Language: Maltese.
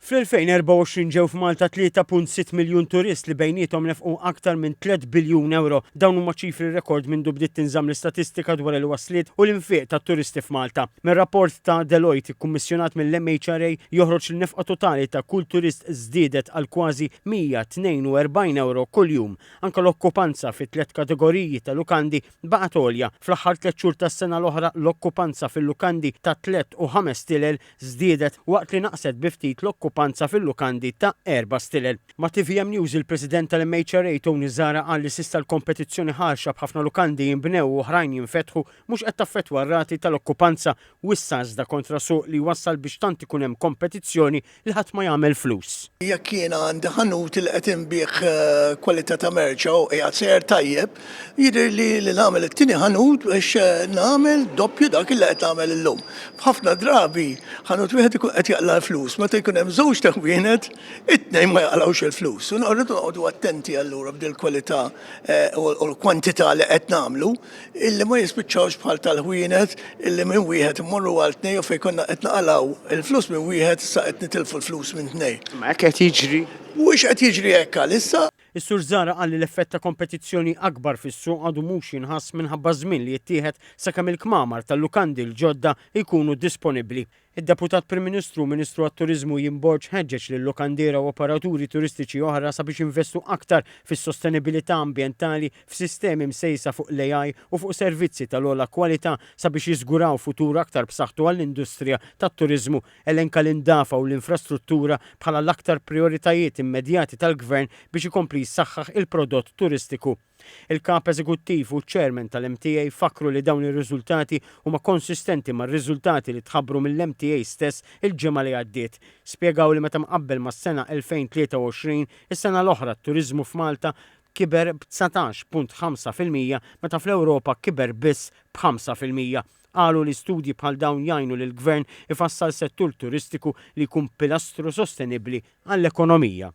Fl-2024 ġew f'Malta 3.6 miljun turist li bejniethom nefqu aktar minn 3 biljun ewro. Dawn huma ċifri rekord mindu bdiet tinżamm l-istatistika dwar il-wasliet u l-infiq tat-turisti f'Malta. Mir-rapport ta' Deloitte ikkummissjonat mill-MHRA joħroġ li n-nefqa totali ta' kull turist żdiedet għal kważi 142 ewro kuljum. Anke l-okkupanza fi tliet kategoriji ta' lukandi baqgħet għolja. Fl-aħħar tliet xhur tas-sena l-oħra l-okkupanza fil-lukandi ta' tliet u ħames stilel żdiedet waqt li naqset bi ftit l-okkupanza fil-lukandi ta' erba' stilel. Ma' tvm News il-President tal-MHRA Tony Zahra qal li s'issa l-kompetizzjoni ħarxa b'ħafna lukandi jinbnew u oħrajn jinfetħu mhux qed taffettwa r-rati tal-okkupanza. Wissa iżda kontra suq li jwassal biex tant ikun hemm kompetizzjoni li ħadd ma jagħmel flus. Jekk jiena għandi ħanut li qed inbigħ kwalità ta' merċa u qiegħed sejjer tajjeb, jidhirli li nagħmel it-tieni ħanut biex nagħmel doppju dak li qed nagħmel illum. F'ħafna drabi ħanut wieħed ikun qed jaqla' l-flus, meta jkun hemm żewġt ħwienet, it-tnejn ma jaqlgħux il-flus. U rridu noqogħdu attenti allura b'dil-kwalità u l-kwantità li qed nagħmlu illi ma jispiċċawx bħal tal-ħwienet illi minn wieħed immorru għal tnejn u fejn konna qed naqalgħu l-flus minn wieħed issa qed nitilfu l-flus minn tnejn. Imma hekk qed jiġri? Mhuwiex qed jiġri hekk għalissa. Is-Sur Zahra qal li l-effett ta' kompetizzjoni akbar fis-suq għadu mhux jinħass minħabba ż-żmien li jittieħed sakemm il-kmamar tal-lukandi l-ġodda jkunu disponibbli. Id-Deputat Prim Ministru u Ministru għat-Turiżmu Ian Borg ħeġġeġ lil-lukandiera u operaturi turistiċi oħra sabiex jinvestu aktar fis-sostenibilità ambjentali, f'sistemi msejsa fuq l-AI u fuq servizzi tal-ogħla kwalità sabiex jiżguraw futur aktar b'saħħtu għall-industrija tat-turiżmu. Elenka l-indafa u l-infrastruttura bħala l-aktar prijoritajiet immedjati tal-Gvern biex ikompli jsaħħaħ il-prodott turistiku. Il-Kap Eżekuttiv u ċ-Chairman tal-MTA fakkru li dawn ir-riżultati huma konsistenti mar-riżultati li tħabbru mill-MTA stess il-ġimgħa li għaddiet. Spjegaw li meta mqabbel mas-sena 2023, is-sena l-oħra t-turiżmu f'Malta kiber b'19.5% meta fl-Ewropa kiber biss b'5%. Qalu li studji bħal dawn jgħinu lill-Gvern ifassal settur turistiku li jkun pilastru sostenibbli għall-ekonomija.